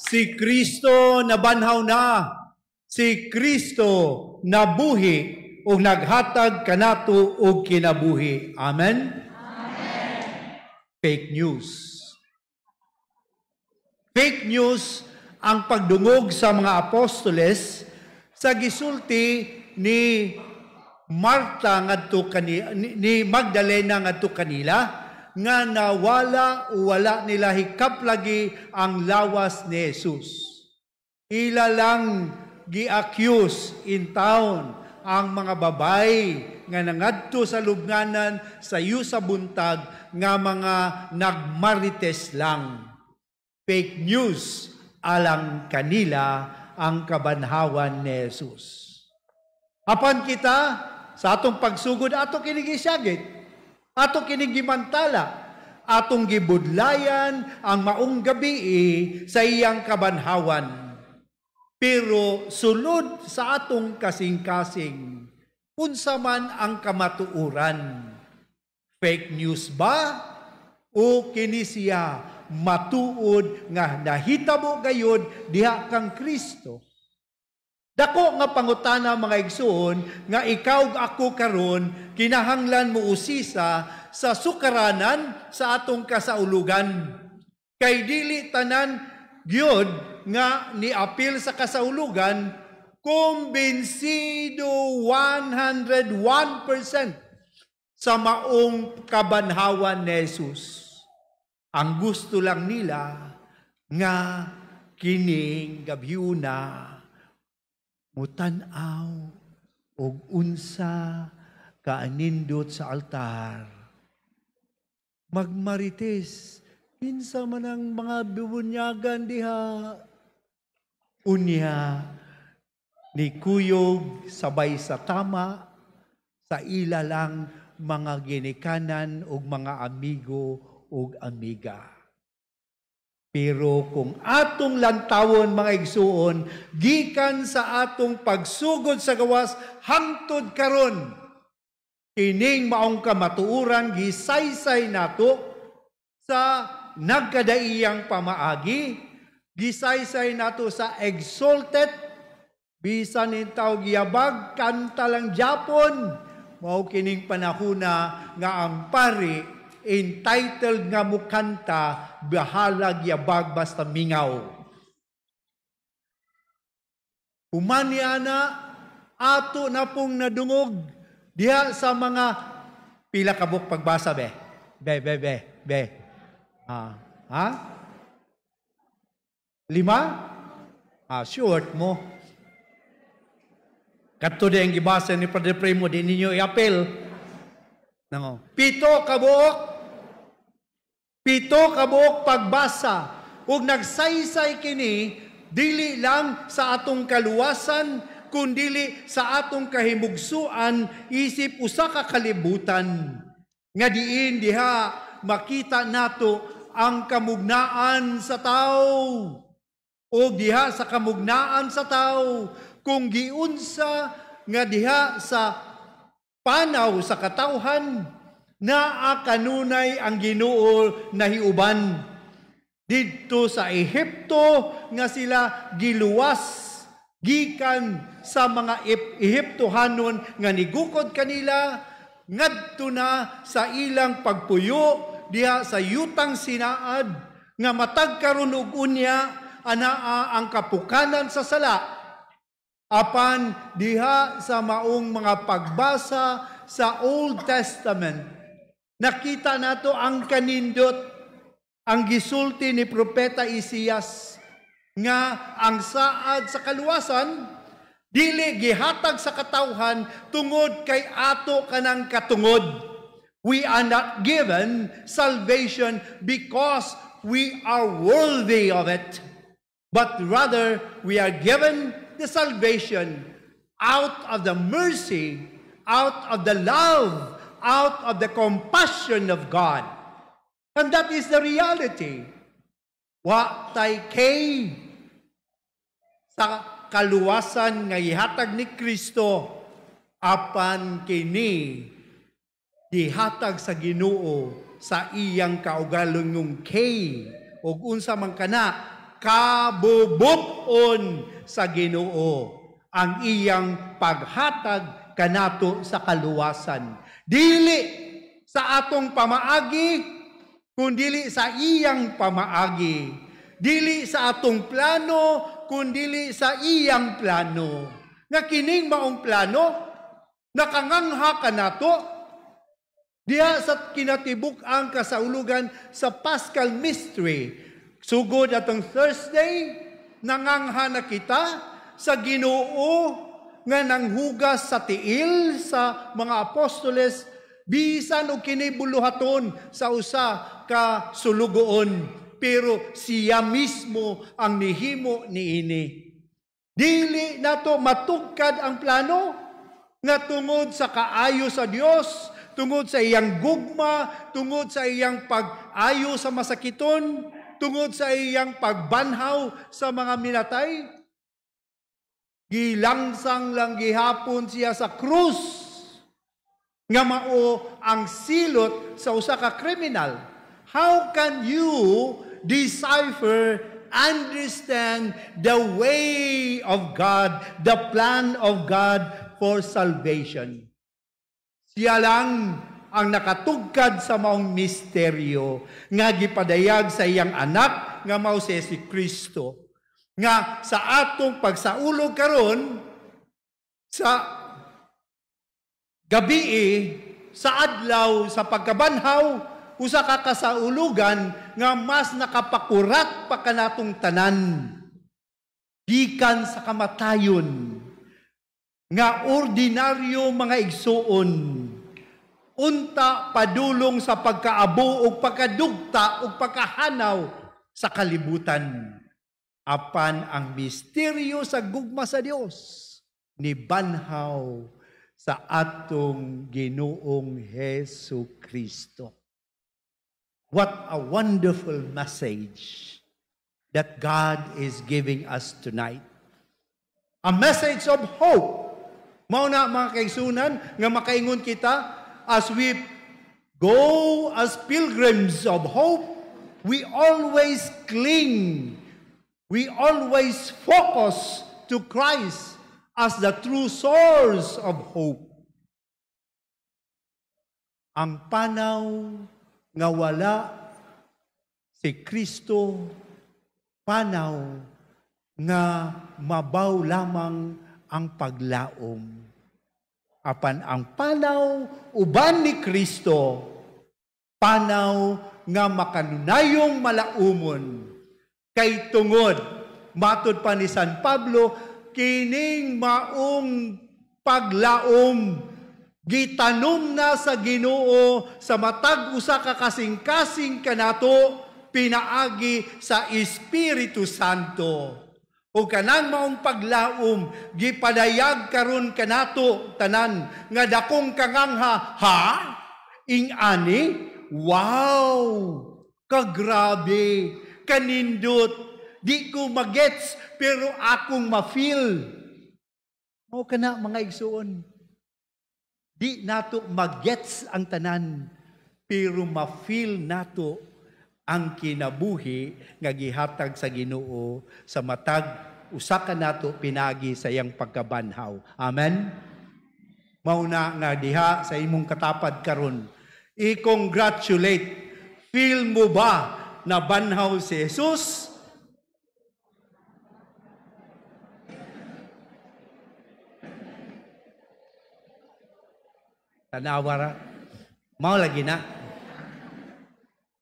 Si Kristo nabanhaw na. Si Kristo nabuhi ug naghatag kanato og kinabuhi. Amen. Amen. Fake news. Fake news ang pagdungog sa mga apostoles sa gisulti ni Marta ngadto kani ni Magdalena ngadto kanila nga nawala o wala nila hikap lagi ang lawas ni Jesus. Ila lang gi-accuse in town ang mga babay nga nangadto sa lubnganan sa sa buntag nga mga nagmarites lang. Fake news alang kanila ang kabanhawan ni Jesus. Apan kita sa atong pagsugod, ato kining gisyagit, ato kining gimantala, atong gibudlayan ang maong gabii sa iyang kabanhawan. Pero sulod sa atong kasing-kasing, unsa man ang kamatuoran? Fake news ba? O kini siya matuod nga nahitabo gayod diha kang Kristo? Dako nga pangutana, mga igsuon, nga ikaw ug ako karon kinahanglan mo usisa sa sukaranan sa atong kasaulugan. Kay dili tanan gyud nga niapil sa kasaulugan kumbinsido 101% sa maong kabanhawan ni Jesus. Ang gusto lang nila nga kining gabhiuna mutan-aw og unsa kaanindot sa altar. Magmarites, kinsa man ang mga bibunyagan diha. Unya, ni kuyog sabay sa tama, sa ila lang mga ginikanan ug mga amigo ug amiga. Pero kung atong lantawon, mga igsuon, gikan sa atong pagsugod sa gawas hangtod karon, kining maong kamatuoran gisaysay nato sa nagkadaiyang pamaagi, gisaysay nato sa Exsultet, bisan intaw giyabag, kanta lang japon, mao kining panahuna nga ang pari entitled nga mukanta, bahalag yabag basta mingaw. Human ana, ato na pong nadungog diha sa mga pila kabuk pagbasa, be. Be, be, be, be. Ah, ha? Lima? Ah, short mo. Kadto di ang gibasa ni Padre Primo, di ninyo i-appeal. Nango. 7 kabuok. 7 kabuok pagbasa. Ug nagsaysay kini dili lang sa atong kaluwasan, kundili sa atong kahimugsuan isip usa ka kalibutan nga diin diha makita nato ang kamugnaan sa tao. O diha sa kamugnaan sa tao, kung giunsa nga diha sa panaw sa katawhan, naa kanunay ang Ginoo nahiuban. Didto sa Ehipto nga sila giluwas gikan sa mga Ehiptohanon nga nigukod kanila, ngadto na sa ilang pagpuyo diha sa yutang Sinaad nga matag karon og unya anaa ang kapukanan sa sala. Apan diha sa maong mga pagbasa sa Old Testament, nakita nato ang kanindot, ang gisulti ni Propeta Isaias nga ang saad sa kaluwasan dili gihatag sa katawhan tungod kay ato kanang katungod. We are not given salvation because we are worthy of it, but rather we are given the salvation out of the mercy, out of the love, out of the compassion of God. And that is the reality. Wa tay kay sa kaluwasan nga ihatag ni Kristo, apan kini gihatag sa Ginoo sa iyang kaugalingong kay ug unsa man kana. Kabubuton sa Ginoo ang iyang paghatag kanato sa kaluwasan. Dili sa atong pamaagi, kundili sa iyang pamaagi. Dili sa atong plano, kundili sa iyang plano. Nga kining maong plano, nakangangha kanato diha sa kinatibuk-ang kasaulugan sa Paschal Mystery. Sugod atong Thursday, nangangha na kita sa Ginoo nga nanghugas sa tiil sa mga apostoles bisan og kini buluhaton sa usa ka sulugoon, pero siya mismo ang nihimo niini. Dili nato matugkad ang plano nga tungod sa kaayo sa Dios, tungod sa iyang gugma, tungod sa iyang pag-ayo sa masakiton, tungod sa iyang pagbanhaw sa mga minatay. Gilangsang lang gihapon siya sa krus nga mao ang silot sa usa ka kriminal. How can you decipher, understand the way of God, the plan of God for salvation? Siya lang ang nakatugkad sa maong misteryo nga gipadayag sa iyang anak nga mao si Kristo. Nga sa atong pagsaulog karon sa gabii, sa adlaw sa pagkabanhaw, usa ka kasaulugan nga mas nakapakurat pa kanatong tanan gikan sa kamatayon nga ordinaryo mga igsuon, unta padulong sa pagkaabo ug pagkadugta ug pagkahanaw sa kalibutan. Apan ang misteryo sa gugma sa Dios ni banhaw sa atong Ginoong Hesus Kristo. What a wonderful message that God is giving us tonight. A message of hope. Mao na, mga kaigsunan, nga makaingon kita as we go as pilgrims of hope, we always cling, we always focus to Christ as the true source of hope. Ang panaw nga wala si Kristo, panaw nga mabaw lamang ang paglaom. Apan ang panaw uban ni Kristo, panaw nga makanunayong malaumon. Kay tungod, matod pa ni San Pablo, kining maong paglaom gitanom na sa Ginoo sa matag usa ka kasing-kasing kanato pinaagi sa Espiritu Santo. O kanang maong paglaom gipadayag karon kanato tanan nga dakong kangangha, ha? Ing-ani? Wow! Kagrabe, kanindot. Di ko magets pero akong ma-feel. Mao kana, mga igsuon. Di nato magets ang tanan pero ma-feel nato ang kinabuhi nga gihatag sa Ginoo sa matag usa ka nato pinagi sa iyang pagkabanhaw. Amen. Mao na nga diha sa imong katapad karon, i-congratulate. Feel mo ba na banhaw si Jesus? Tanawa ra. Mao lagi na.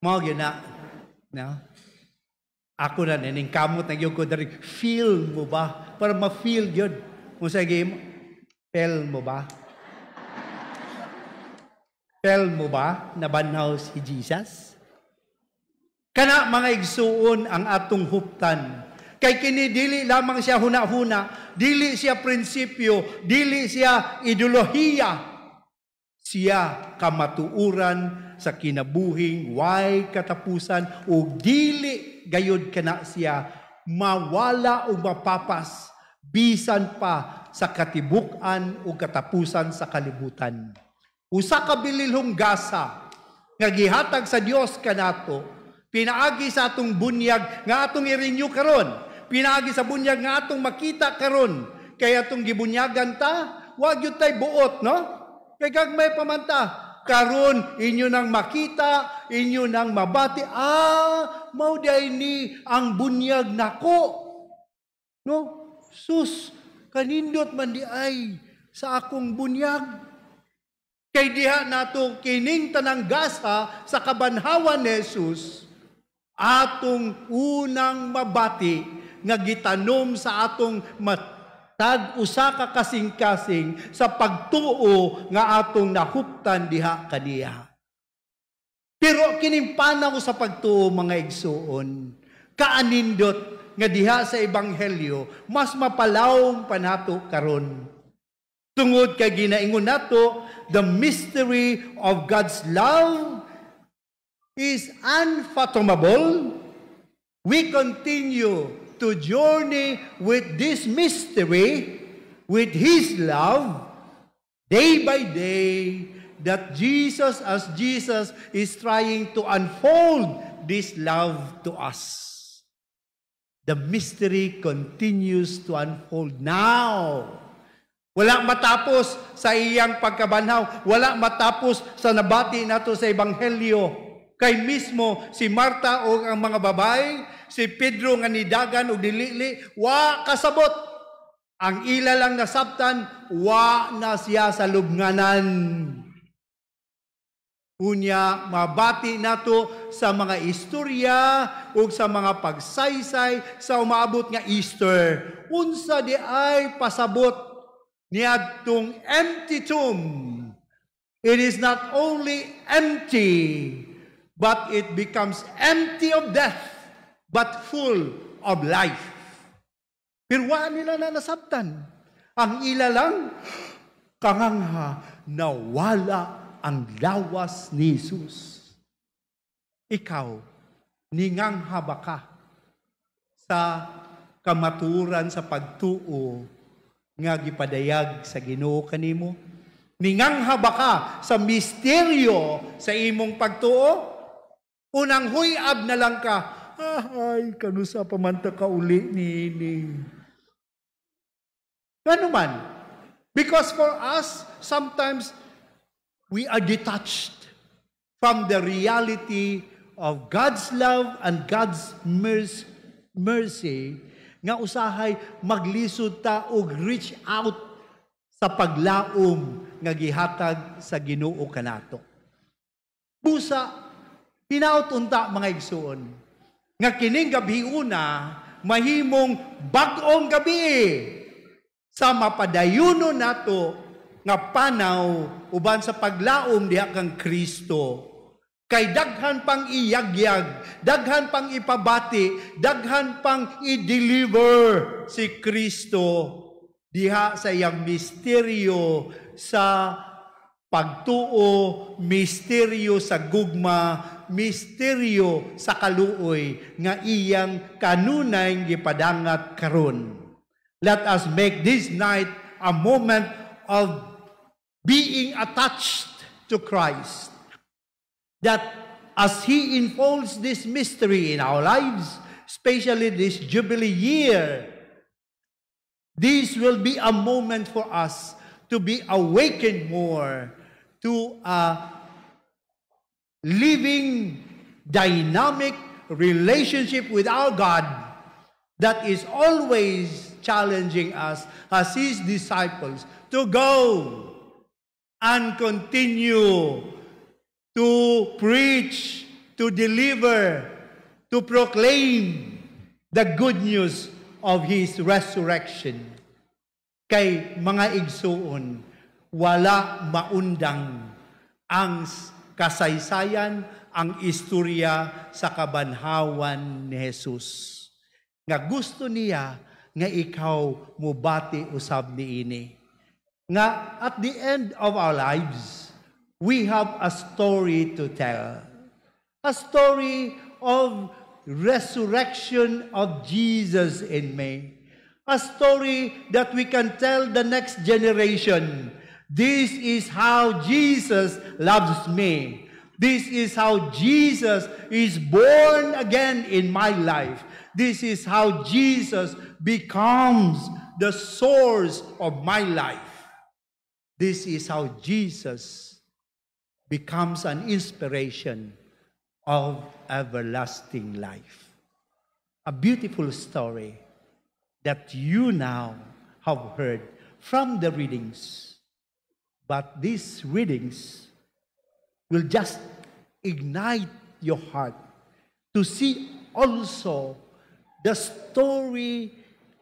Mao gyud na. No? Ako na ning kamot na gyud ko diri. Feel mo ba? Para ma-feel gyud. Kung sa game, feel mo ba? Feel mo ba na banhaw si Jesus? Kana, mga igsuon, ang atong huptan. Kay kini dili lamang siya huna-huna, dili siya prinsipyo, dili siya ideolohiya. Siya kamatuuran sa kinabuhing way katapusan o dili gayod kana siya mawala o mapapas bisan pa sa katibuk-an o katapusan sa kalibutan. Usa ka bililhong gasa nga gihatag sa Dios kanato. Pinaagi sa atong bunyag nga atong i-renew karon. Pinaagi sa bunyag nga atong makita karon. Kay atong gibunyagan ta, wa gyud tay buot, no? Kay gagmay pa man ta. Karon inyo nang makita, inyo nang mabati, ah, mao diay ni ang bunyag nako. No? Sus, kanindot man diay sa akong bunyag. Kay diha nato kining tanang gasa sa kabanhawan ni Jesus, atong unang mabati nga gitanom sa atong matag usa ka kasing-kasing sa pagtuo nga atong nahuptan diha kaniya. Pero kining panaw sa pagtuo, mga igsuon, kaanindot nga diha sa ebanghelyo mas mapalawom pa nato karon. Tungod kay ginaingon nato, the mystery of God's love is unfathomable. We continue to journey with this mystery, with His love, day by day, that Jesus, as Jesus is trying to unfold this love to us. The mystery continues to unfold now. Wala matapos sa iyang pagkabanhaw. Wala matapos sa nabati nato sa ebanghelyo. Kay mismo si Marta o ang mga babae, si Pedro nga nidagan og nilili, wa kasabot. Ang ila lang nasabtan, wa na siya sa lubnganan. Unya, mabati nato sa mga istorya ug sa mga pagsaysay sa umaabot nga Easter. Unsa diay pasabot niadtong empty tomb? It is not only empty, but it becomes empty of death, but full of life. Pero wa nila na nasabtan. Ang ila lang, kangangha, nawala ang lawas ni Jesus. Ikaw, ningangha ba ka sa kamaturan sa pagtuo nga gipadayag sa Ginoo kanimo? Ningangha ba ka sa misteryo sa imong pagtuo? Unang huyab na lang ka, "Ay, kanusa pa man ta kauli niini?" Ano man? Because for us, sometimes we are detached from the reality of God's love and God's mercy nga usahay maglisod ta og reach out sa paglaom nga gihatag sa Ginoo kanato. Busa hinaut unta, mga igsuon, nga kining gabiuna mahimong bag-ong gabi sa mapadayuno nato nga panaw uban sa paglaom diha kang Kristo. Kay daghan pang iyagyag, daghan pang ipabati, daghan pang i-deliver si Kristo diha sa iyang misteryo sa pagtuo, misteryo sa gugma, misteryo sa kaluoy nga iyang kanunay gipadangat karon. Let us make this night a moment of being attached to Christ. That as He unfolds this mystery in our lives, especially this Jubilee year, this will be a moment for us to be awakened more to a living, dynamic relationship with our God that is always challenging us as His disciples to go and continue to preach, to deliver, to proclaim the good news of His resurrection. Kay mga igsuon, wala maundang ang kasaysayan, ang istorya sa kabanhawan ni Jesus. Nga gusto niya nga ikaw mubati usab niini. Nga at the end of our lives, we have a story to tell. A story of resurrection of Jesus in me. A story that we can tell the next generation. This is how Jesus loves me. This is how Jesus is born again in my life. This is how Jesus becomes the source of my life. This is how Jesus becomes an inspiration of everlasting life. A beautiful story that you now have heard from the readings. But these readings will just ignite your heart to see also the story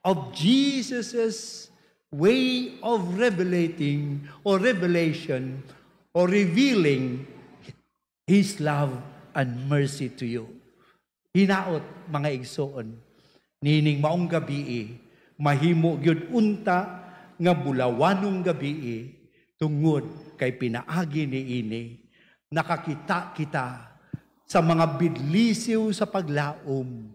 of Jesus' way of revelating or revelation or revealing His love and mercy to you. Hinaot, mga igsoon, nining maong gabii, mahimo gyud unta nga bulawanong gabii tungod kay pinaagi niini nakakita kita sa mga bidlisiw sa paglaom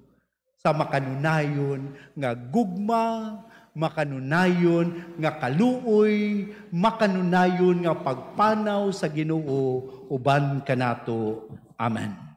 sa makanunayon nga gugma, makanunayon nga kaluoy, makanunayon nga pagpanaw sa Ginoo uban kanato. Amen.